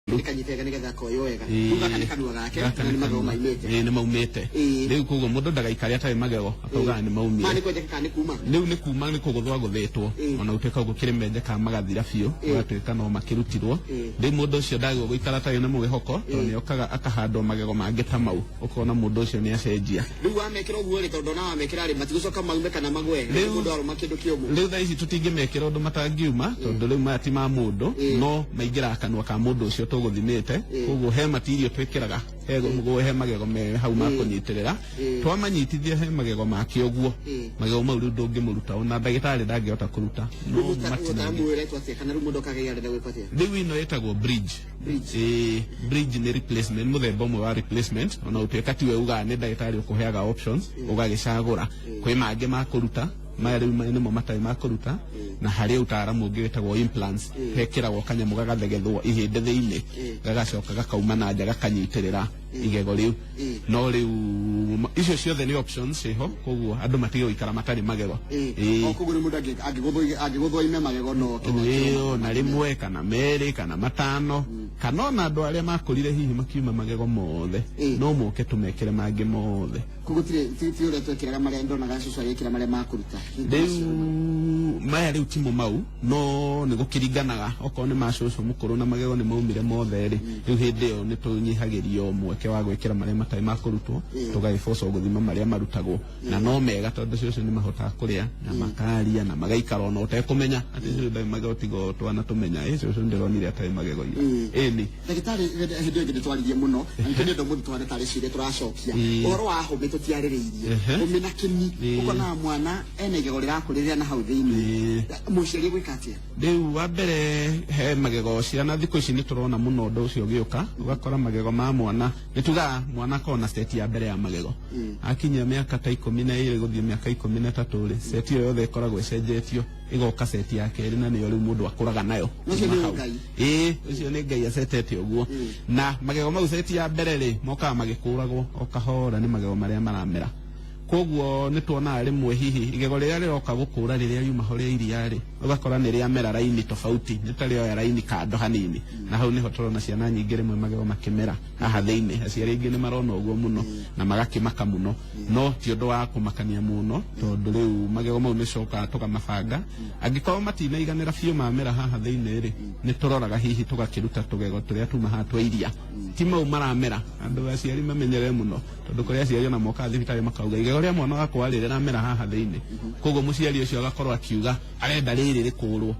Nĩkanyite wega nĩgetha koywo wega. Ĩĩ. Rĩu gaka nĩ kanua gake Gaka na nĩ nĩ magego kanua. maimĩte. Ĩĩ, nĩ maumĩte. Rĩu koguo mũndũ ndagaikare atarĩ magego akaugaga nĩ Ma maumire. nĩ kwenjeka kana nĩ kuma? Rĩu nĩ kuma, nĩ kũgũthwo agũthĩtwo. Ona gũtuĩka gũkĩrĩ menjekaga magathira biũ, gũgatuĩka no makĩrutirwo. Rĩu mũndũ ũcio ndagĩrĩirwo gũikara atarĩ na mwĩhoko, tondũ nĩ okaga akahandwo magego mangĩ ta mau, ũkona mũndũ ũcio nĩ acenjia. Rĩu wamekĩra ũguo rĩ, tondũ ndona wamekĩra rĩ, matigũcoka maume kana magwe? Rĩu Mũndũ arũma kĩndũ kĩũmũ. Rĩu thaa ici tũtingĩmekĩra ũndũ matangiuma, tondũ rĩu maya ti ma mũndũ, no maingĩraga kanua ka mũndũ ũcio tũgũthimĩte. Koguo he matirio twĩkĩraga he he magego me hau ma kũnyitĩrĩra. Twamanyitithia he magego make ũguo, magego mau rĩu ndũngĩmũruta, ona ndagĩtarĩ ndangĩhota kũruta, no Mũtaaramu matinange. ũyũ ũretwo atĩa, kana rĩu mũndũ akagĩa arenda gwĩkwo atĩa? Rĩu ĩno ĩtagwo bridge. Bridge. Ĩĩ, bridge nĩ replacement, mũthemba ũmwe wa replacement, ona gũtuĩka tiwe ugaga, nĩ ndagĩtarĩ ũkũheaga options ũgagĩcagũra. Kwĩ mangĩ ma kũruta, maya rĩu nĩmo matarĩ ma kũruta, na harĩ ũtaaramu ũngĩ wĩtagwo implants, hekĩragwo kanyamũ gagathegethwo ihĩndĩ thĩinĩ, gagacoka gakauma na nja gakanyitĩrĩra igego rĩu. No rĩu icio ciothe nĩ options ciĩho, koguo andũ matige gũikara matarĩ magego. Ĩĩ. O koguo nĩ mũndũ angĩgũthwo ime magego no kĩna Ĩĩ, ona rĩmwe kana merĩ kana matano, kana ona andũ arĩa makũrire hihi makiuma magego mothe, no moke tũmekĩre mangĩ mothe. Koguo ti ũrĩa twekĩraga marĩa ndonaga cũcũ agĩkĩra marĩa ma kũruta. Rĩu maya rĩu timo mau, no nĩ gũkĩringanaga, okorwo nĩ ma cũcũ mũkũrũ na magego nĩ maumire mothe rĩ, rĩu hĩndĩ ĩyo nĩ tũnyihagĩrio mweke wa gwĩkĩra marĩa matarĩ ma kũrutwo, tũgagĩbocwo gũthima marĩa marutagwo, na no mega tondũ cũcũ nĩ mahotaga kũrĩa na makaria na magaikara ona ũtekũmenya atĩ cũcũ ndarĩ magego, tiga o twana tũmenya ĩ cũcũ ndĩronire atarĩ magego ira. Ĩni. Ndagĩtarĩ, hĩndĩ ĩyo ĩngĩ nĩ twaririe mũno na nĩkĩo ndĩrenda ũmũthĩ twane tarĩ ciũria tũracokia. Ũhoro wa hũmĩ tũtiarĩrĩirie. Hũmĩ na kĩni. Ũkonaga mwana ena igego rĩrakũrĩrĩra na hau thĩinĩ. Mũciari egwĩka atĩa? Rĩu wa mbere he magego, ciana thikũ ici nĩ tũrona mũno ũndũ ũcio ũgĩũka, ũgakora magego ma mwana, nĩ tugaga mwana akoragwo na set ya mbere ya magego akinyia mĩaka ta 12 gũthiĩ mĩaka 13 rĩ, set ĩyo yothe ĩkoragwo ĩcenjetio, ĩgoka set ya kerĩ, na nĩyo rĩu mũndũ akũraga nayo. Ũcio kuma nĩ hau. Ngai. Ĩĩ, ũcio nĩ Ngai acetete ũguo. Na magego mau set ya mbere rĩ, mokaga magĩkũragwo o kahora nĩ magego marĩa maramera. Koguo nĩ tuonaga rĩmwe hihi igego rĩrĩa rĩroka gũkũra rĩrĩa riuma ho rĩa iria rĩ, ũgakora nĩ rĩamera raini tofauti, nĩ ta rĩoya raini kando hanini, na hau nĩho tũrona ciana nyingĩ rĩmwe magego makĩmera haha thĩinĩ. Aciari aingĩ nĩ marona ũguo mũno na magakĩmaka mũno, no ti ũndũ wa kũmakania mũno, tondũ rĩu magego mau nĩ cokaga tũkamabanga. Angĩkorwo matinaiganĩra biũ mamera haha thĩinĩ rĩ, nĩ tũroraga hihi tũgakĩruta tũgego tũrĩa tuma haha twa iria, ti mau maramera. Andũ aciari mamenyerere mũno, tondũ kũrĩ aciari ona mokaga thibitarĩ makauga igego rĩa mwana wakwa rĩ rĩramera haha thĩinĩ, koguo mũciari ũcio agakorwo akiuga arenda rĩrĩ rĩkũrwo,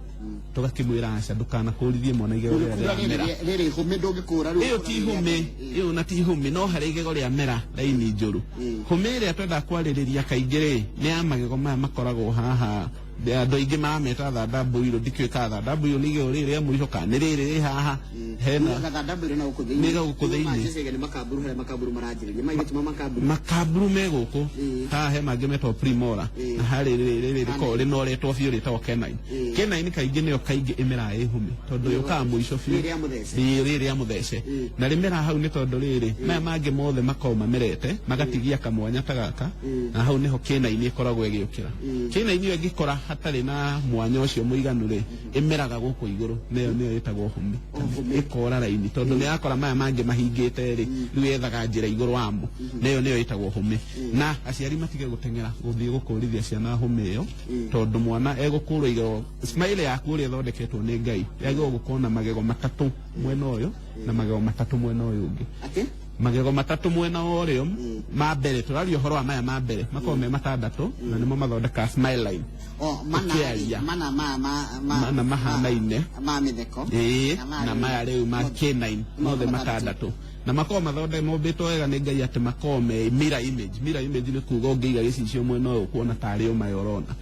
tũgakĩmwĩra aca, ndũkanakũrithie mwana igego rĩrĩa Ndũngĩkũra rĩramera. Rĩrĩ hũmĩ ndũngĩkũra rĩu. Ĩyo ti hũmĩ, ĩyo na ti hũmĩ, no harĩ igego rĩa mera raini njũru. Hũmĩ ĩrĩa twendaga kwarĩrĩria kaingĩ rĩ, nĩ ya magego maya makoragwo haha, andũ aingĩ marameta thanda mbũirũ. Ndikĩũĩ kana thanda mbũirũ nĩ igego rĩrĩ rĩa mũico kana nĩ rĩrĩ rĩ haha hena Gathanda mbũirũ na gũkũ thĩinĩ. Nĩ gũkũ thĩinĩ. Manjĩciria nĩ makamburu, harĩa makamburu maranjĩrĩria maigĩtuma makamburu. Makamburu me gũkũ. Haha he mangĩ metagwo premolar, na harĩ rĩrĩ rĩrĩ rĩkoragwo rĩnoretwo biũ rĩtagwo canine. Canine kaingĩ nĩyo kaingĩ ĩmeraga ĩ hũmĩ, tondũ yũkaga mũico biũ. Rĩrĩ rĩa mũthece. Rĩrĩ rĩrĩ rĩa mũthece na rĩmeraga hau nĩ tondũ rĩrĩ maya mangĩ mothe makoragwo mamerete magatigia kamwanya ta gaka, na hau nĩho canine ĩkoragwo ĩgĩũkĩra. Canine ĩyo ĩngĩkora hatarĩ na mwanya ũcio mũiganu rĩ, ĩmeraga gũkũ igũrũ, nayo nĩyo ĩtagwo hũmĩ. Hũmĩ. Ĩkora raini tondũ nĩ yakora maya mangĩ mahingĩte rĩ, rĩu yethaga njĩra igũrũ wamo, nayo nĩyo ĩtagwo hũmĩ. Na aciari matige gũteng'era gũthiĩ gũkũrithia ciana hũmĩ ĩyo, tondũ mwana egũkũrwo igego, smile yaku ũrĩa ĩthondeketwo nĩ Ngai yagĩrĩirwo gũkorwo na magego matatũ mwena ũyũ na magego matatũ mwena ũyũ ũngĩ. Atĩ? Magego matatũ mwena wa ũrĩo ma mbere, tũraria ũhoro wa maya ma mbere, makorwo me matandatũ, na nĩmo mathondekaga smile line. O mana. Ũkĩaria. Mana ma Mana mahanaine. Ma mĩtheko. Ĩĩ. Na na maya rĩu ma K9 mothe matandatũ, na makorwo mathonde mombĩtwo wega nĩ Ngai atĩ makorwo me mirror image. Mirror image nĩ kuga ũngĩiga gĩcicio mwena ũyũ ũkuona tarĩ o maya ũrona.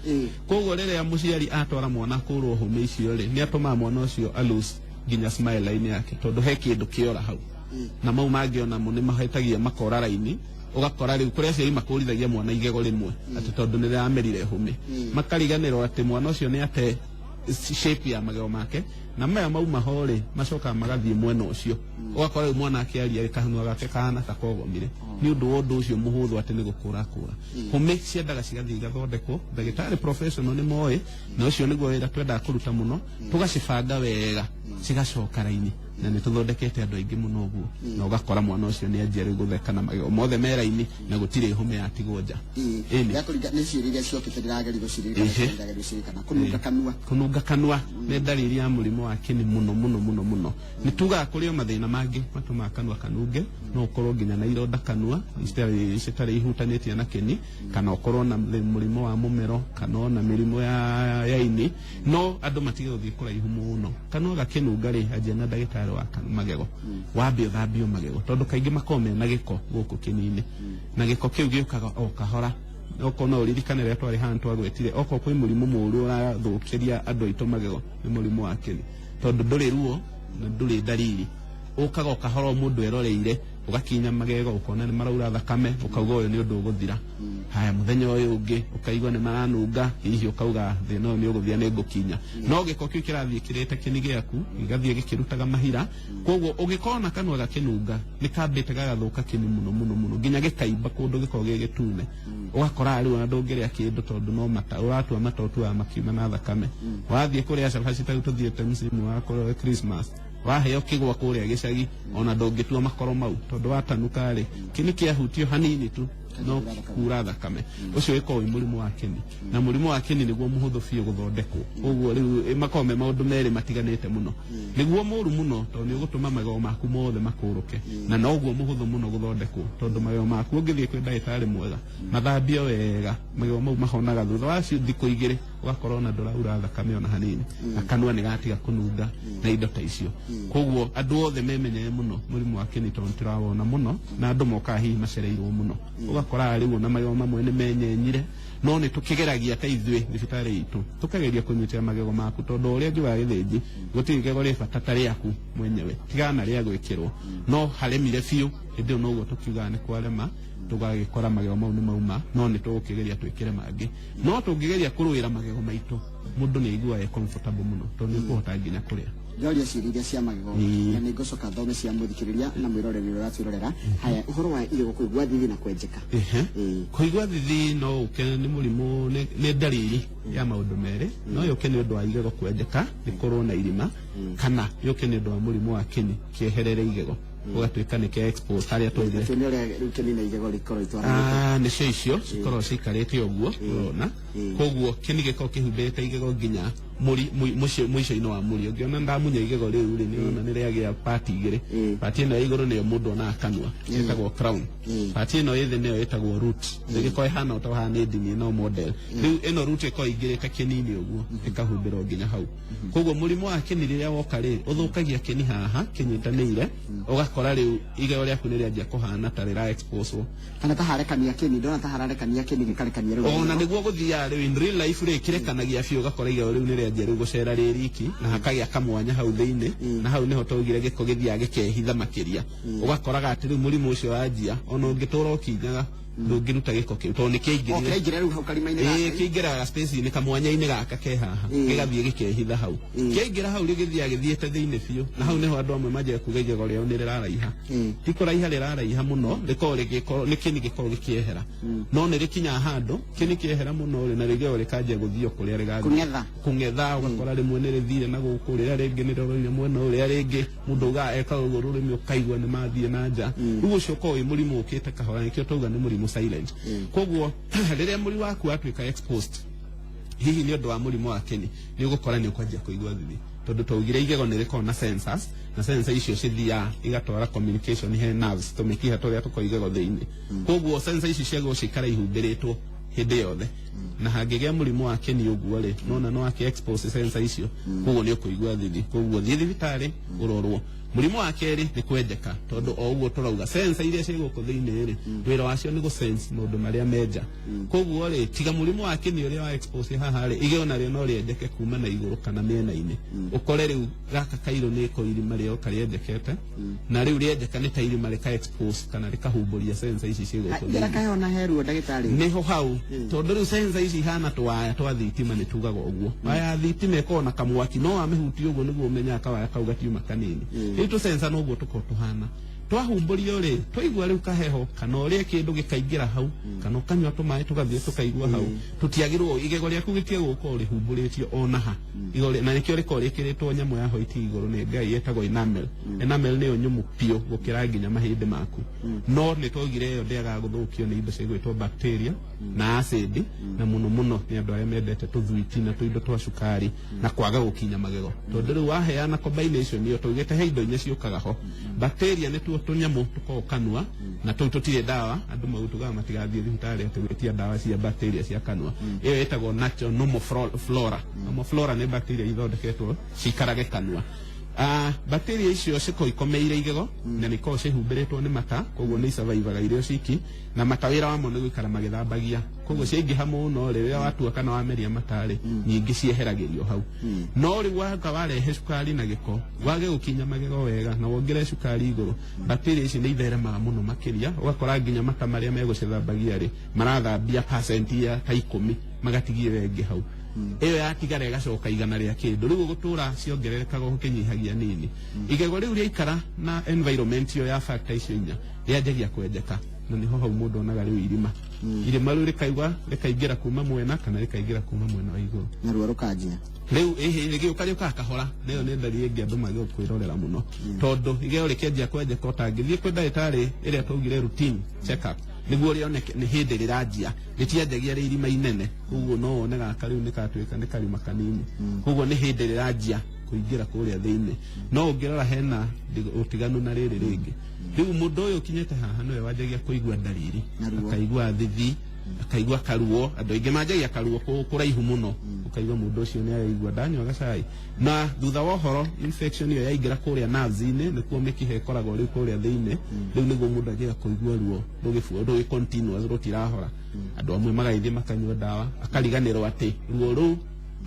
Koguo rĩrĩa mũciari atwara mwana kũrwo hũmĩ icio rĩ, nĩ atũmaga mwana ũcio a lose nginya smile line yake, tondũ he kĩndũ kĩora hau, na mau mangĩ onamo nĩ mahĩtagia makora raini. Ũgakora rĩu kũrĩ aciari makũrithagia mwana igego rĩmwe atĩ tondũ nĩ rĩramerire hũmĩ, makariganĩrwo atĩ mwana ũcio nĩ ate shape ya magego make, na maya mauma ho rĩ, macokaga magathiĩ mwena ũcio. Ũgakora rĩu mwana akĩaria rĩ, kanua gake kahana ta kogomire nĩ ũndũ wa ũndũ ũcio mũhũthũ atĩ nĩ gũkũra kũra. Hũmĩ ciendaga cigathiĩ igathondekwo, ndagĩtarĩ professional nĩ moĩ, na ũcio nĩguo wĩra twendaga kũruta mũno, tũgacibanga wega cigacoka raini. Na nĩ tũthondekete andũ aingĩ mũno ũguo, na ũgakora mwana ũcio nĩ anjia rĩu gũtheka na magego mothe meraini na gũtirĩ hũme yatigwo nja. Ĩni. Gĩa nĩ ciũria iria ciokĩte ndĩrageria gũciririkana. Ndĩrageria gũciririkana kũnunga kanua. Kũnunga kanua nĩ ndariri ya mũrimũ wa kĩni mũno mũno mũno mũno. Nĩ tugaga kũrĩ o mathĩna mangĩ matũmaga kanua kanunge, no ũkorwo nginya na ironda kanua citarĩ ihutanĩtie na kĩni, kana ũkorwo na mũrimũ wa mũmero, kana ona mĩrimũ ya ini. No andũ matige gũthiĩ kũraihu mũno. Kanua gakĩnunga rĩ, anjia na ndagĩtarĩ wa magego, wambe ũthambio magego, tondũ kaingĩ makoragwo mena gĩko gũkũ kĩni-inĩ, na gĩko kĩu gĩũkaga o kahora. Okorwo no ũririkane rĩrĩa twarĩ haha twagwetire, okorwo kwĩ mũrimũ mũũru ũrathũkĩria andũ aitũ magego, nĩ mũrimũ wa kĩni, tondũ ndũrĩ ruo na ndũrĩ ndariri, ũkaga o kahora o mũndũ eroreire, ũgakinya magego ũkona nĩ maraura thakame, ũkauga ũyũ nĩ ũndũ ũgũthira. Haya, mũthenya ũyũ ũngĩ ũkaigua nĩ maranunga, hihi ũkauga thĩna ũyũ nĩ ũgũthira, nĩ ngũkinya, no gĩko kĩu kĩrathiĩ kĩrĩte kĩni gĩaku, gĩgathiĩ gĩkĩrutaga mahira. Koguo ũgĩkorwo na kanua gakĩnunga, nĩ kambĩte gagathũka kĩni mũno mũno mũno, nginya gĩkaimba kũndũ gĩkoragwo gĩ gĩtune. Ũgakora rĩu ona ndũngĩrĩa kĩndũ, tondũ no mata ũratua mata ũtuaga makiuma na thakame. Wathiĩ kũrĩa cabaci, ta rĩu tũthiĩte msimu wa kũrĩa Christmas, waheo kĩgwa kũrĩa gĩcagi, ona ndũngĩtua makoro mau, tondũ watanuka rĩ, kĩni kĩahutio hanini tu no kura thakame. Ũcio wĩkoragwo wĩ mũrimũ wa kĩni, na mũrimũ wa kĩni nĩguo mũhũthũ biũ gũthondekwo. Koguo rĩu makoragwo me maũndũ merĩ matiganĩte mũno. Nĩguo mũru mũno, tondũ nĩ ũgũtũma magego maku mothe makũrũke, na noguo mũhũthũ mũno gũthondekwo, tondũ magego maku ũngĩthiĩ kwĩ ndagĩtarĩ mwega mathambio wega, magego mau mahonaga thutha wa thikũ 2, ũgakorwo ona ndũraura thakame ona hanini, na kanua nĩ gatiga kũnunga na indo ta icio. Koguo andũ othe memenyere mũno mũrimũ wa kĩni, tondũ tũrawona mũno na andũ mokaga hihi macereirwo mũno, ũgakora rĩu ona magego mamwe nĩ menyenyire. No nĩ tũkĩgeragia ta ithuĩ thibitarĩ itũ, tũkageria kũnyitĩra magego maku, tondũ ũrĩa njugaga gĩthĩnji, gũtirĩ igego rĩ bata ta rĩaku mwenyewe, tigana na rĩa gwĩkĩrwo. No haremire biũ, hĩndĩ ĩyo noguo tũkiugaga nĩ kwarema, tũgagĩkora magego mau nĩ mauma, no nĩ tũgũkĩgeria twĩkĩre mangĩ. No tũngĩgeria kũrũĩra magego maitũ, mũndũ nĩ aiguaga e comfortable mũno, tondũ nĩ ũkũhota nginya kũrĩa. Ndoria ciũria iria cia magego, na nĩ ngũcoka thome cia mũthikĩrĩria na mwĩroreri ũrĩa ũratwĩrorera. Haya, ũhoro wa igego kũigua thithi na kwenjeka. Kũigua thithi no ũke nĩ mũrimũ, nĩ ndariri ya maũndũ merĩ. No yũke nĩ ũndũ wa igego kwenjeka, nĩ kũrwo na irima, kana yũke nĩ ũndũ wa mũrimũ wa kĩni kĩeherere igego, ũgatuĩka nĩ kĩa expose harĩa twaugire. Tuone ũrĩa rĩu kĩni na igego rĩkorwo itwaranĩte. Ah, nĩcio icio cikoragwo cikarĩte ũguo ũrona. Koguo kĩni gĩkoragwo kĩhumbĩrĩte igego nginya mũri mũico-inĩ wa mũri. Ũngĩona ndamunya igego rĩu rĩ, nĩũrona nĩ rĩagĩa part igĩrĩ. Part ĩno ya igũrũ nĩyo mũndũ onaga kanua, ĩtagwo crown. Part ĩno ĩ thĩ nĩyo ĩtagwo root. Ĩgĩkorwo ĩhana o ta ũhana nĩ ndini no model. Rĩu ĩno root ĩkoragwo ĩingĩrĩte kĩni-inĩ ũguo, ĩkahumbĩrwo nginya hau. Koguo mũrimũ wa kĩni rĩrĩa woka rĩ, ũthũkagia kĩni haha kĩnyitanĩire, ũgakora rĩu igego rĩaku nĩ rĩanjia kũhana ta rĩra expose. Kana ta harekania kĩni, ndona ta hararekania kĩni gĩkarekania rĩu. Ona nĩguo gũthiaga rĩu in real life rĩ, kĩrekanagia biũ, ũgakora igego rĩu nĩ rĩanjia rĩu gũcera rĩ riki, na hakagĩa kamwanya hau thĩinĩ, na hau nĩho twaugire gĩko gĩthiaga gĩkehitha makĩria. Ũgakoraga atĩ rĩu mũrimũ ũcio wanjia, ona ũngĩtũra ũkinyaga, ndũngĩruta gĩko kĩu, tondũ nĩ O kĩaingĩrire. Kĩraingĩra rĩu hau karima-inĩ Ĩĩ, gaka. kĩingĩraga space-inĩ, kamwanya-inĩ gaka ke haha, gĩgathiĩ gĩkehitha hau. Kĩaingĩra hau rĩ, gĩthiaga gĩthiĩte thĩinĩ biũ, na hau nĩho andũ amwe manjagia kuga igego rĩao nĩ rĩraraiha. Ti kũraiha rĩraraiha mũno, rĩkoragwo rĩgĩkorwo nĩ kĩni gĩkoragwo gĩkĩehera, no nĩ rĩkinyaga handũ kĩni kĩehera mũno rĩ, na rĩgego rĩkanjia gũthiĩ o kũrĩa rĩgathiĩ. Kũng'etha. Kũng'etha. Ũgakora rĩmwe nĩ rĩthire na gũkũ, rĩrĩa rĩngĩ nĩ rĩroire mwena ũrĩa rĩngĩ, mũndũ ugaga eka ũguo rũrĩmĩ ũkaigua nĩ mathiĩ na nja. Rĩu ũcio ũkoragwo wĩ mũrimũ ũkĩte kahora, nĩkĩo twauga nĩ mũrimũ silent. Koguo rĩrĩa mũri waku watuĩka exposed, hihi nĩ ũndũ wa mũrimũ wa kĩni, nĩ ũgũkora nĩ ũkwanjia kũigua thithi, tondũ twaugire igego nĩ rĩkoragwo na sensors, na sensor icio cithiaga igatwara communication he nerves, tũmĩkiha tũrĩa tũkoragwo igego thĩinĩ. Koguo sensor ici ciagĩrĩirwo cikara ihumbĩrĩtwo hĩndĩ yothe, na hangĩgĩa mũrimũ wa kĩni ũguo rĩ, nona no akĩ expose sensor icio, koguo nĩ ũkũigua thithi. Koguo thiĩ thibitarĩ ũrorwo. Mũrimũ wa kerĩ nĩ kwenjeka, tondũ o ũguo tũrauga sensor iria ciĩ gũkũ thĩinĩ rĩ, wĩra wacio nĩ gũsense maũndũ marĩa menja. Koguo rĩ, tiga mũrimũ wa kĩni ũrĩa wa expose haha rĩ, igego narĩo no rĩenjeke kuma na igũrũ kana mĩena-inĩ, ũkore rĩu gaka kairũ nĩ ko irima rĩoka rĩenjekete, na rĩu rĩenjeka nĩ ta irima rĩka expose kana rĩkahumbũria sensor ici ciĩ gũkũ Njĩra thĩinĩ. Kahona heruo ndagĩtarĩ. Nĩho hau, tondũ rĩu sensor ici ihana tũwaya twa thitima, nĩ tugaga ũguo waya ya thitima ĩkoragwo na kamwaki, no wamĩhutia ũguo nĩguo ũmenyaga kawaya kau gatiuma kanini. Rĩu tũ sensor noguo tũkoragwo tũhana. Twahumbũrio rĩ, twaigua rĩu kaheho kana ũrĩe kĩndũ gĩkaingĩra hau, kana ũkanyua tũmaĩ tũgathiĩ tũkaigua hau, tũtiagĩrĩirwo igego rĩaku gĩtige gũkorwo rĩhumbũrĩtio ona ha. Na nĩkĩo rĩkoragwo rĩkĩrĩtwo nyamũ ya hoiti igũrũ nĩ Ngai ĩtagwo enamel. Enamel nĩyo nyũmũ biũ gũkĩra nginya mahĩndĩ maku. No nĩ twaugire ĩyo ndĩagaga gũthũkio nĩ indo cigwĩtwo bacteria na acid, na mũno mũno nĩ andũ arĩa mendete tũthwiti na tũindo twa cukari na kwaga gũkinya magego, tondũ rĩu waheana combination ĩyo tũugĩte he indo inya ciũkaga ho. Bacteria nĩ tuo tũnyamũ tũkoragwo kanua, na tũu tũtirĩ ndawa. Andũ mautugaga matigathiĩ thibitarĩ atĩ gwĩtia ndawa cia bacteria cia kanua. Ĩyo ĩtagwo natural normal flora. Normal flora nĩ bacteria ithondeketwo cikarage kanua. Bacteria icio cikoragwo ikomeire igego na nĩ ikoragwo cihumbĩrĩtwo nĩ mata, koguo nĩ isurvivaga irĩ o ciki, na mata wĩra wamo nĩ gũikara magĩthambagia. Koguo ciaingĩha mũno rĩ, rĩrĩa watua kana wameria mata rĩ, nyingĩ cieheragĩrio hau. No rĩu waka warehe cukari na gĩko, wage gũkinya magego wega na wongerere cukari igũrũ, bacteria ici nĩ itheremaga mũno makĩria, ũgakora nginya mata marĩa megũcithambagia rĩ, marathambia percent ya ta 10, magatigia ĩyo ĩngĩ hau. Ĩyo yatigara ĩgacoka 100 rĩa kĩndũ. Rĩu ũgũtũra ciongererekaga ũkĩnyihagia nini. Igego rĩu rĩaikara na environment ĩyo ya factor icio inya, rĩanjagia kwenjeka, na nĩho hau mũndũ onaga rĩu irima. Irima rĩu rĩkaigua rĩkaingĩra kuma mwena kana rĩkaingĩra kuma mwena wa igũrũ, na ruo rũkanjia. Rĩu ĩhĩ rĩgĩũka rĩũkaga kahora, na ĩyo nĩ ndariri ĩngĩ andũ magĩrĩirwo kwĩrorera mũno, tondũ igego rĩkĩanjia kwenjeka ũtangĩthiĩ kwĩ ndagĩtarĩ ĩrĩa twaugire routine check up nĩguo rĩoneke nĩ hĩndĩ rĩranjia. Rĩtianjagia rĩ irima inene, koguo no wone gaka rĩu nĩ katuĩka nĩ karima kanini, koguo nĩ hĩndĩ rĩranjia kũingĩra kũrĩa thĩinĩ. No ũngĩrora hena ũtiganu na rĩrĩ rĩngĩ. Rĩu mũndũ ũyũ ũkinyĩte haha nĩwe wanjagia kũigua ndariri, Na ruo. Akaigua thithi, akaigua karuo. Andũ aingĩ manjagia karuo kũraihu mũno, ũkaigua mũndũ ũcio nĩ araigua ndanyua gacai. Na thutha wa ũhoro infection ĩyo yaingĩra kũrĩa nerves-inĩ, nĩkuo mĩkiha ĩkoragwo rĩu kũrĩa thĩinĩ. Rĩu nĩguo mũndũ anjagia kũigua ruo rũgĩbua rũgĩ continuous, rũtirahora. Andũ amwe magagĩthiĩ makanyua ndawa, akariganĩrwo atĩ ruo rũu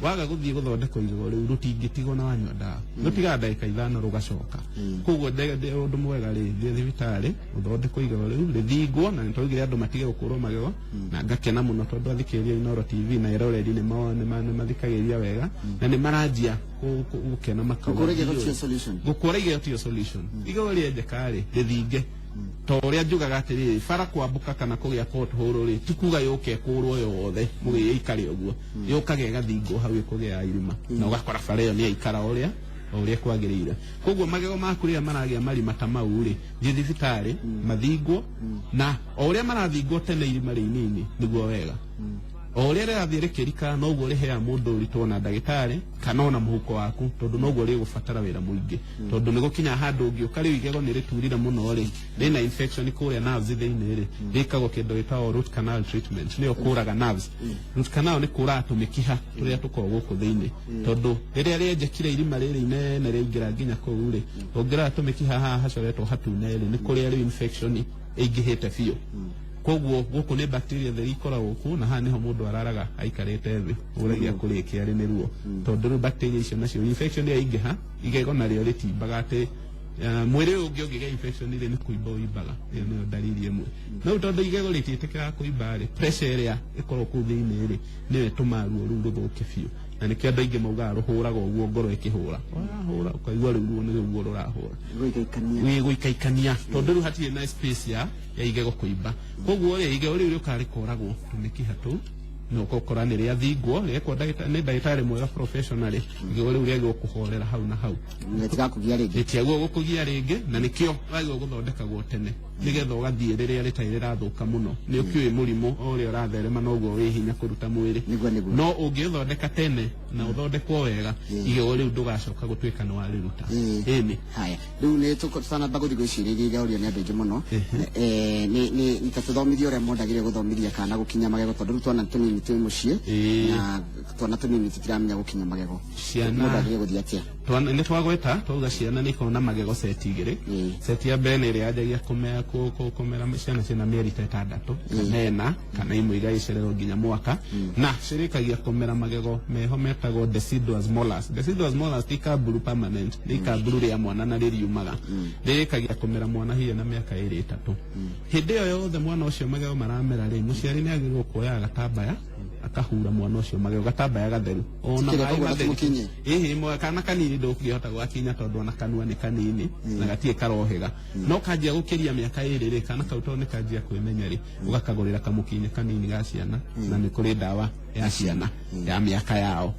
waga gũthiĩ gũthondekwo igego rĩu rũtingĩtigwo na wanyua ndawa, rũtigaga ndagĩka 5 rũgacoka. Koguo ũndũ mwega rĩ, thiĩ thibitarĩ ũthondekwo igego rĩu rĩthingwo. Na nĩtwaugire andũ matige gũkũrwo magego, na ngakena mũno tondũ athikĩrĩria Inooro TV na eroreri nĩ mathikagĩrĩria wega na nĩ maranjia gũkena makauga Gũkũra igego ndiũĩ. tiyo solution. Gũkũra igego tiyo solution. Igego rĩenjeka rĩ, rĩthinge. To ũrĩa njugaga atĩrĩrĩ, bara kwambũka kana kũgĩa pothole rĩ, ti kuga yũke ĩkũrwo yothe mũgĩikare ũguo. Yũkaga ĩgathingwo hau ĩkũgĩa irima, na ũgakora bara ĩyo nĩ yaikara ũrĩa o ũrĩa kwagĩrĩire. Koguo magego maku rĩrĩa maragĩa marima ta mau rĩ, thiĩ thibitarĩ mathingwo, na o ũrĩa marathingwo tene irima rĩ inini nĩguo wega. O ũrĩa rĩrathiĩ rĩkĩrika, noguo rĩheaga mũndũ ũritũ ona ndagĩtarĩ kana ona mũhuko waku, tondũ noguo rĩgũbatara wĩra mũingĩ, tondũ nĩ gũkinya handũ ũngĩũka rĩu igego nĩ rĩturire mũno rĩ, rĩna infection kũrĩa nerves thĩinĩ rĩ, rĩkagwo kĩndũ gĩtagwo root canal treatment, nĩyo kũraga nerves. Root canal nĩ kũraga tũmĩkiha tũrĩa tũkoragwo gũkũ thĩinĩ, tondũ rĩrĩa rĩenjekire irima rĩrĩ inene rĩaingĩra nginya kũu rĩ, ũngĩrora tũmĩkiha haha hacoretwo hatune rĩ, nĩ kũrĩa rĩu infection ĩingĩhĩte biũ. Koguo gũkũ nĩ bacteria theri ikoragwo kuo, na haha nĩho mũndũ araraga aikarĩte thĩ ũragia kũrĩkia arĩ nĩ ruo, tondũ rĩu bacteria icio nacio infection yaingĩha, igego narĩo rĩtimbaga atĩ mwĩrĩ ũyũ ũngĩ ũngĩgĩa infection rĩ, nĩ kũimba ũimbaga. Ĩyo nĩyo ndariri ĩmwe. No rĩu tondũ igego rĩtiĩtĩkĩraga kũimba rĩ, pressure ĩrĩa ĩkoragwo kũu thĩinĩ rĩ, nĩyo ĩtũmaga ruo rũu rũthũke biũ, na nĩkĩo andũ aingĩ maugaga rũhũraga ũguo ngoro ĩkĩhũra. Warahũra ũkaigua rĩu ruo nĩ ruo rũrahũra Gũikaikania. Wĩ gũikaikania, tondũ rĩu hatirĩ na space ya igego kũimba. Koguo rĩ, igego rĩu rĩũkaga rĩkoragwo tũmĩkiha tũu, na ũgakora nĩ rĩathingwo rĩekwo nĩ ndagĩtarĩ mwega professionally. Igego rĩu rĩagĩrĩirwo kũhorera hau na hau. Rĩtigakũgia rĩngĩ. Rĩtiagĩrĩirwo gũkũgia rĩngĩ, na nĩkĩo wagĩrĩirwo gũthondekagwo tene nĩgetha ũgathiĩ rĩrĩa rĩtarĩ rĩrathũka mũno. Nĩ ũkĩũĩ mũrimũ o ũrĩa ũratherema noguo wĩ hinya kũruta mwĩrĩ. Nĩguo, nĩguo. No ũngĩũthondeka tene na ũthondekwo wega, igego rĩu ndũgacoka gũtuĩka nĩ warĩruta. Ĩni. Haya, rĩu nĩ tũtanamba gũthiĩ gwĩciria iria iraũrio nĩ andũ aingĩ mũno, nĩ ta tũthomithie ũrĩa mũndũ agĩrĩire gũthomithia kana gũkinya magego, tondũ rĩu twana tũnini twĩ mũciĩ, na twana tũnini tũtiramenya gũkinya magego. Ciana Mũndũ agĩrĩire gũthiĩ atĩa? Nĩ twagweta twauga ciana nĩ ikoragwo na magego seti igĩrĩ. Seti ya mbere nĩ ĩrĩa yanjagia kũmera ciana ciĩna mĩeri ta 6 kana 4, kana imwe igagĩcererwo nginya mwaka, na cirĩkagia kũmera magego meho metagwo deciduous molars. Deciduous molars ti ikamburu permanent, nĩ ikamburu rĩa mwana na rĩriumaga. Rĩrĩkagia kũmera mwana hihi na mĩaka 2 3. Hĩndĩ ĩyo yothe mwana ũcio magego maramera rĩ, mũciari nĩ agĩrĩirwo kuoya gatambaya. Akahura mwana ũcio magego gatambaya gatheru ona Tikĩrĩa maĩ koguo matheru. mũkinye. Ĩhĩ, kana kanini ndũngĩhota gwakinya tondũ ona kanua nĩ kanini na gatirĩ karohĩga, no kanjia gũkĩria mĩaka 2 rĩ, kana kau tondũ nĩ kanjia kwĩmenya rĩ, ũgakagũrĩra kamũkinye kanini ga ciana, na nĩ kũrĩ ndawa ya ciana ya mĩaka yao.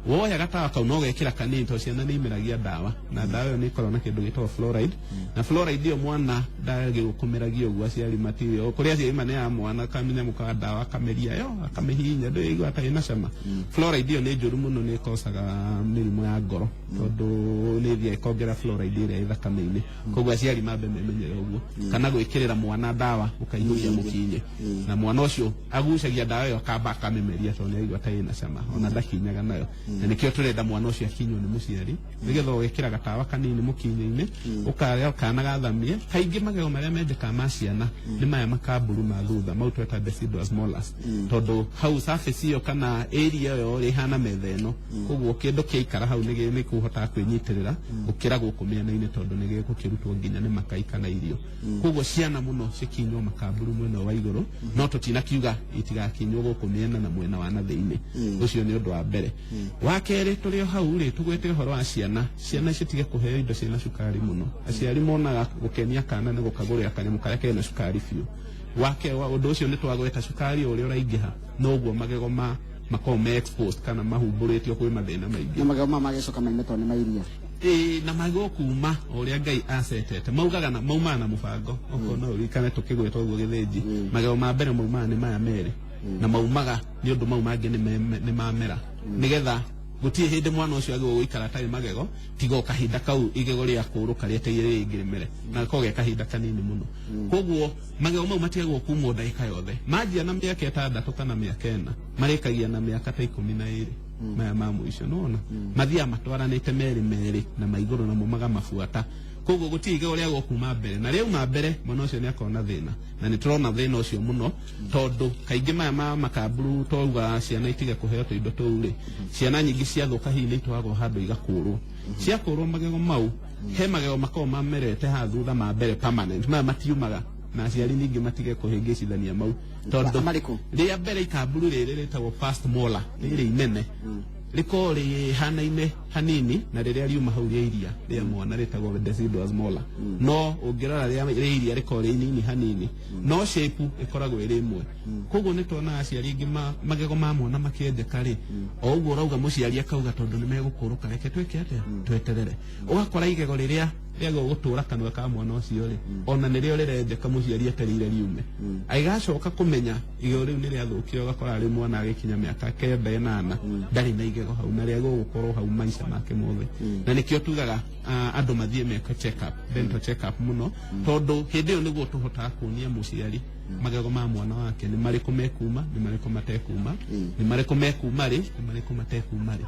Woya gatawa kau no gekĩra kanini tondũ ciana nĩ imeragia ndawa, na ndawa ĩyo nĩ ĩkoragwo na kĩndũ gĩtagwo fluoride, na fluoride ĩyo mwana ndagĩrĩirwo kũmeragia ũguo. Aciari matirĩ kũrĩa, aciari maneaga mwana kamenyamũ ka ndawa akameria yo akamĩhihinya, ndũigua atarĩ na cama. Fluoride ĩyo nĩ njũru mũno, nĩ ĩkocaga mĩrimũ ya ngoro tondũ nĩ ĩthiaga ĩkongera fluoride ĩrĩa ĩ thakame-inĩ. Koguo aciari mambe memenyere ũguo, kana gwĩkĩrĩra mwana ndawa ũkaihũria mũkinye, na mwana ũcio agucagia ndawa ĩyo akamba akamĩmeria tondũ nĩ aigua ta ĩna cama, ona ndakinyaga nayo. Na nĩkĩo tũrenda mwana ũcio akinywo nĩ mũciari, nĩgetha ũgekĩra gatawa kanini mũkinye-inĩ, ũkarĩa kana gathamie. Kaingĩ magego marĩa menjekaga ma ciana nĩ maya makamburu ma thutha, mau tweta deciduous molars, tondũ hau surface ĩyo kana area ĩyo rĩ ĩhana metha ĩno, koguo kĩndũ kĩaikara hau nĩ kũhotaga kwĩnyitĩrĩra gũkĩra gũkũ mĩena-inĩ, tondũ nĩ gĩgũkĩrutwo nginya nĩ makai kana irio. Koguo ciana mũno cikinywo makamburu mwena wa igũrũ, no tũtinakiuga itigakinywo gũkũ mĩena na mwena wa na thĩinĩ. Ũcio nĩ ũndũ wa mbere. Wa kerĩ, tũrĩ o hau rĩ, tũgwete ũhoro wa ciana, ciana citige kũheo indo ciĩna cukari mũno. Aciari monaga gũkenia kana nĩ gũkagũrĩra kanyamũ karĩa kena cukari biũ. Wake wa ũndũ ũcio nĩ twagweta cukari o ũrĩa ũraingĩha noguo magego ma makoragwo me exposed kana mahumbũrĩtio kwĩ mathĩna maingĩ. Na magego maya magĩcoka maime tondũ nĩ mairia. Ĩĩ, na magego kuma o ũrĩa Ngai acetete maugaga na maumaga na mũbango. Okorwo no ũririkane tũkĩgweta ũguo gĩthĩnji, magego ma mbere maumaga nĩ maya merĩ, na maumaga nĩ ũndũ mau mangĩ nĩ mamera, nĩgetha gũtirĩ hĩndĩ mwana ũcio agĩrĩirwo gũikara atarĩ magego tiga o kahinda kau igego rĩa kũrũka rĩetereire rĩngĩ rĩmere, na gakoragwo ge kahinda kanini mũno. Koguo magego mau matigagwo kumwo ndagĩka yothe. Manjia na mĩaka 6 kana mĩaka 4, marĩkagia na mĩaka ta 12. Maya ma mũico nĩwona mathiaga matwaranĩte merĩ merĩ na maigũrũ namo magamabuata. Koguo gũtirĩ igego rĩagwo kuma mbere, na rĩauma mbere mwana ũcio nĩ akorwo na thĩna, na nĩ tũrona thĩna ũcio mũno tondũ kaingĩ maya ma makamburu twauga ciana itige kũheo tũindo tũu rĩ, ciana nyingĩ ciathũka hihi nĩ itwaragwo handũ igakũrwo. Ciakũrwo magego mau, he magego makoragwo mamerete haha thutha ma mbere permanent, maya matiumaga, na aciari ningĩ matige kũhĩngĩcithania mau tondũ Marĩkũ? Rĩa mbere ikamburu rĩrĩ rĩtagwo first molar, rĩrĩ inene rĩkoragwo rĩhanaine hanini na rĩrĩa riuma hau rĩa iria rĩa mwana rĩtagwo deciduous molar, no ũngĩrora rĩa iria rĩkoragwo rĩ inini hanini, no shape ĩkoragwo ĩrĩ ĩmwe. Koguo nĩ tuonaga aciari aingĩ magego ma mwana makĩenjeka rĩ, o ũguo ũrauga mũciari akauga tondũ nĩ megũkũrũka, reke twĩke atĩa, tweterere. Ũgakora igego rĩrĩa rĩagĩrĩirwo gũtũra kanua ka mwana ũcio rĩ, ona nĩrĩo rĩrenjeka mũciari etereire riume. Agĩgacoka kũmenya igego rĩu nĩ rĩathũkire, ũgakora rĩu mwana agĩkinya mĩaka 9, 8, ndarĩ na igego hau, na rĩagĩrĩirwo gũkorwo hau maica make mothe. Na nĩkĩo tugaga andũ mathiĩ meke check up, dental check up mũno, tondũ hĩndĩ ĩyo nĩguo tũhotaga kuonia mũciari magego ma mwana wake nĩ marĩkũ mekuma, nĩ marĩkũ matekuma, nĩ marĩkũ mekuma rĩ, nĩ marĩkũ matekuma rĩ.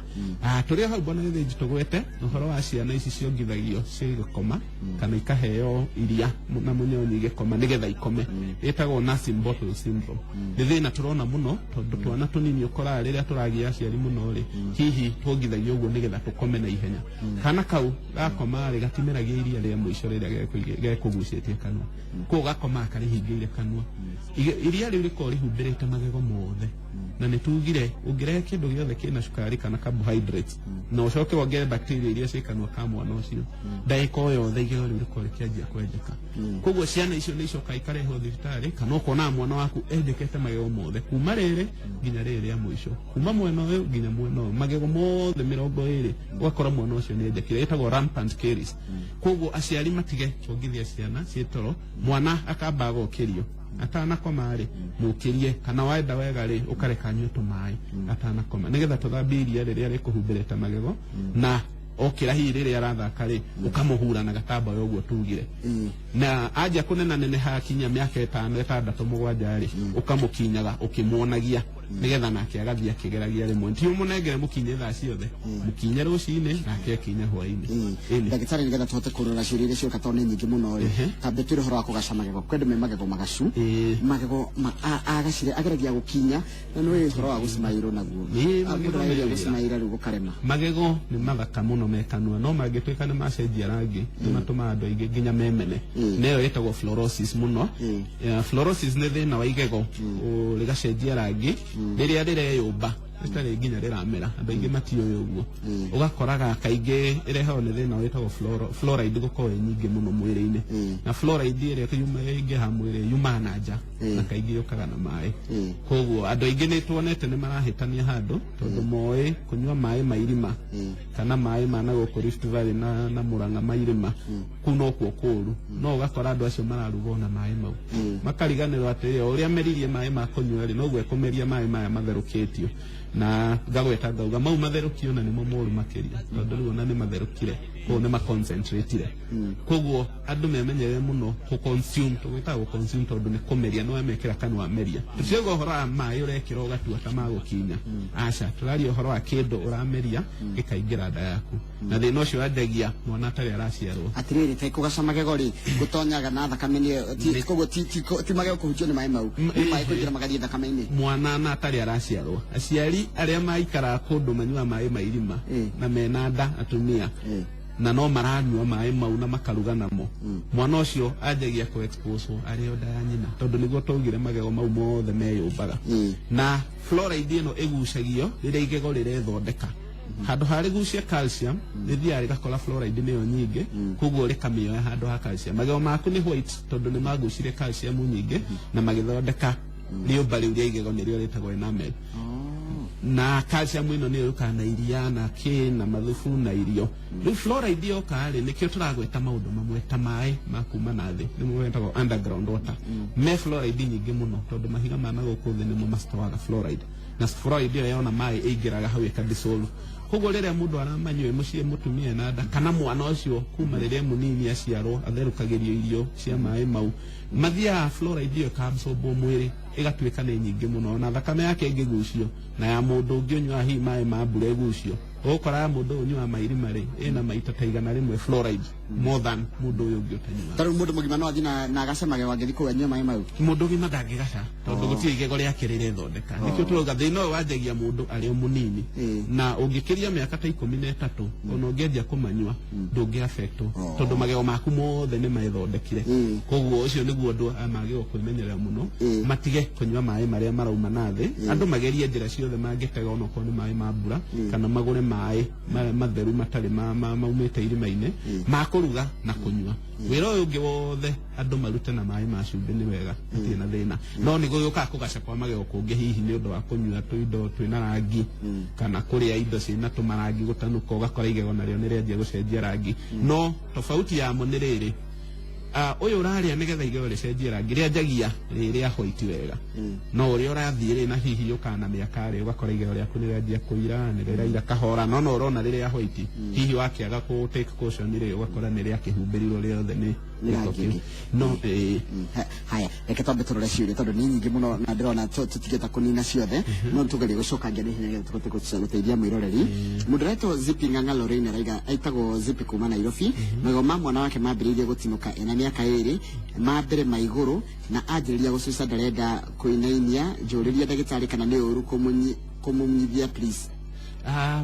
Tũrĩ o hau, bwana Gĩthĩnji, tũgwete ũhoro wa ciana ici ciongithagio cigĩkoma kana ikaheo iria na mũnyonyi igĩkoma nĩgetha ikome, ĩtagwo nursing bottle syndrome. Nĩ thĩna tũrona mũno tondũ twana tũnini ũkoraga rĩrĩa tũragia aciari mũno rĩ, hihi tuongithagio ũguo nĩgetha tũkome na ihenya. Kana kau gakoma rĩ, gatimeragia iria rĩa mũico rĩrĩa gekũgucĩtie kanua, koguo gakomaga karĩhingĩire kanua. Iria rĩu rĩkoragwo rĩhumbĩrĩte magego mothe, na nĩ tugire ũngĩrehe kĩndũ gĩothe kĩna cukari kana carbohydrates na ũcoke wongerere bacteria iria ciĩ kanua ka mwana ũcio, ndagĩka o yothe igego rĩu rĩkoragwo rĩkĩanjia kwenjeka. Koguo ciana icio nĩ icokaga ikarehwo thibitarĩ, kana ũkonaga mwana waku enjekete magego mothe kuma rĩrĩ nginya rĩrĩ rĩa mũico, kuma mwena ũyũ nginya mwena ũyũ, magego mothe 20, ũgakora mwana ũcio nĩ enjekire. Ĩtagwo rampant caries. Koguo aciari matige kuongithia ciana ciĩ toro. Mwana akamba agokĩrio atanakoma rĩ, mũkĩrie, kana wenda wega rĩ, ũkareka anyue tũmaĩ atanakoma nĩgetha tũthambie iria rĩrĩa rĩkũhumbĩrĩte magego, na okĩra hihi rĩrĩa arathaka rĩ, ũkamũhura na gatambaya ũguo tugire. Na anjia kũnena neneha akinya mĩaka 5, 6, 7 rĩ, ũkamũkinyaga ũkĩmuonagia nĩgetha nake agathiĩ akĩgeragia. Rĩmwe ti ũmũnengere mũkinye thaa ciothe, mũkinye rũcinĩ nake akinye hwainĩ. Ĩni. Ndagĩtarĩ, nĩgetha tũhote kũrora ciũria iria cioka tondũ nĩ nyingĩ mũno rĩ, kambe twĩre ũhoro wa kũgaca magego. Kwĩ andũ me magego magacu. Magego agacire ageragia gũkinya, na nĩ ũhoro wa gũcimaĩrwo naguo. Ĩĩ, Ah, magego mũndũ arageria me wĩra. gũcimaĩra rĩu gũkarema. Magego nĩ mathaka mũno me kanua, no mangĩtuĩka nĩ macenjia rangi nĩ matũmaga andũ aingĩ nginya memene, na ĩyo ĩtagwo fluorosis mũno. Yeah, fluorosis nĩ thĩna wa igego, rĩgacenjia rangi. Rĩrĩa rĩreyũmba rĩtarĩ nginya rĩramera, andũ aingĩ matiũĩ ũguo. Ũgakoraga kaingĩ ĩrehagwo nĩ thĩna wĩtagwo fluoride gũkorwo ĩ nyingĩ mũno mwĩrĩ-inĩ. Na fluoride ĩrĩa yuma ĩingĩha mwĩrĩ yumaga na nja, na kaingĩ yũkaga na maĩ. Koguo andũ aingĩ nĩ tuonete nĩ marahĩtania handũ, tondũ moĩ kũnyua maĩ ma irima kana maĩ ma na gũkũ Rift Valley na Murang'a ma irima kũu nokuo kũũru. No ũgakora andũ acio mararugwo na maĩ mau, makariganĩrwo atĩrĩ, o ũrĩa meririe maĩ ma kũnyua rĩ, noguo ekũmeria maĩ maya matherũkĩtio. Na ngagweta ngauga mau matherũkio na nĩmo moru makĩria, tondũ rĩu ona nĩ matherũkire, koguo nĩ maconcentratire. Koguo andũ memenyerere mũno kũ-consume, tũgwĩtaga gũ-consume tondũ nĩ kũmeria, nĩ wamekĩra kanua meria. Tũtirauga ũhoro wa maĩ ũrekĩra ũgatua ta magũkinya, aca, tũraria ũhoro wa kĩndũ ũrameria gĩkaingĩra nda yaku, na thĩna ũcio wanjagia mwana atarĩ araciarwo. Atirĩrĩ, te kũgaca magego rĩ, gũtonyaga na thakame nĩ koguo ti magego kũhutio nĩ maĩ mau, nĩ maĩ kũingĩra magathiĩ thakame-inĩ. Mwana na atarĩ araciarwo, aciari arĩa maikaraga kũndũ manyuaga maĩ ma irima na mena nda atumia na no maranyua maĩ mau na makaruga namo, mwana ũcio anjagia kũ expose arĩ o nda ya nyina, tondũ nĩguo twaugire magego mau mothe meyũmbaga. Na fluoride ĩno ĩgucagio rĩrĩa igego rĩrethondeka. Handũ ha rĩgucie calcium, rĩthiaga rĩgakora fluoride nĩyo nyingĩ, koguo rĩkamĩoya handũ ha calcium. Magego maku nĩ white tondũ nĩ magucirie calcium nyingĩ na magĩthondeka rĩũmba rĩu rĩa igego, nĩrĩo rĩtagwo enamel. Na calcium ĩno nĩyo yũkaga na iria na kĩ na mathubu na irio. Rĩu fluoride yoka rĩ, nĩkĩo tũragweta maũndũ mamwe ta maĩ ma kuma na thĩ, nĩmo metagwo underground water, me fluoride nyingĩ mũno, tondũ mahiga ma na gũkũ thĩ nĩmo mastoraga fluoride, na fluoride ĩyo yona maĩ ĩingĩraga hau ĩka dissolve. Koguo rĩrĩa mũndũ aramanyua mũciĩ, mũtumia ena nda kana mwana ũcio kuma rĩrĩa mũnini aciarwo atherũkagĩrio irio cia maĩ mau, mathiaga fluoride ĩyo ĩkaabsorbwo mwĩrĩ, ĩgatuĩka nĩ nyingĩ mũno, na thakame yake ĩngĩgucio na ya mũndũ ũngĩ ũnyuaga hihi maĩ ma mbura ĩgucio, ũgũkora ya mũndũ ũyũ ũnyuaga maĩ irima rĩ, ĩna maita ta 100 fluoride more than mũndũ ũyũ ũngĩ ũtanyuaga. Ta rĩu mũndũ mũgima no athiĩ na agace magego angĩthiĩ kũu anyue maĩ mau? Mũndũ ũgima ndangĩgaca, tondũ gũtirĩ igego rĩake rĩrethondeka. Nĩkĩo tũrauga thĩna ũyũ wanjagia mũndũ arĩ o mũnini. Na ũngĩkĩria mĩaka ta 13, ona ũngĩanjia kũmanyua ndũngĩ affectwo, tondũ magego maku mothe nĩ methondekire. Koguo ũcio nĩguo andũ magĩrĩirwo kwĩmenyerera mũno, matige kũnyua maĩ marĩa marauma na thĩ. Andũ magerie njĩra ciothe mangĩtega, onokorwo nĩ maĩ ma mbura kana magũre maĩ matheru matarĩ maumĩte irima-inĩ ma kũruga na kũnyua. Wĩra ũyũ ũngĩ wothe andũ marute na maĩ ma cumbĩ nĩ wega, hatirĩ na thĩna. No nĩ gũgĩũkaga kũgaca kwa magego kũngĩ, hihi nĩ ũndũ wa kũnyua tũindo twĩna rangi kana kũrĩa indo ciĩna tũmarangi, gũtanuka, ũgakora igego narĩo nĩ rĩanjia gũcenjia rangi. No tofauti yamo nĩ rĩrĩ, ũyũ ũrarĩa nĩgetha igego rĩcenjie rangi rĩanjagia rĩ rĩa white wega, no ũrĩa ũrathiĩ rĩ na hihi ũkaga na mĩaka rĩ, ũgakora igego rĩaku nĩ rĩanjia kũira, nĩ rĩraira kahora, no ũrona rĩrĩa white, hihi wakĩaga kũ take caution rĩ, ũgakora nĩ rĩakĩhumbĩrirwo rĩothe nĩ Nĩ gĩko rangi kĩu. ũngĩ. No ĩĩ. Haya, reke twambe tũrore ciũria, tondũ nĩ nyingĩ mũno na ndĩrona tũtigĩta kũnina ciothe, no tũgerie gũcokangia na ihenya nĩgetha tũhote gũteithia mwĩroreri. Mũndũ ũretwo Zipi Ng'ang'a Lorraine araiga, aitagwo Zipi kuma Nairobi, magego ma mwana wake mambĩrĩirie gũtinũka ena mĩaka 2, ma mbere ma igũrũ, na anjĩrĩria gũcuca, ndarenda kũinainia. Njũrĩria ndagĩtarĩ kana nĩ ũru kũmũnyithia, please.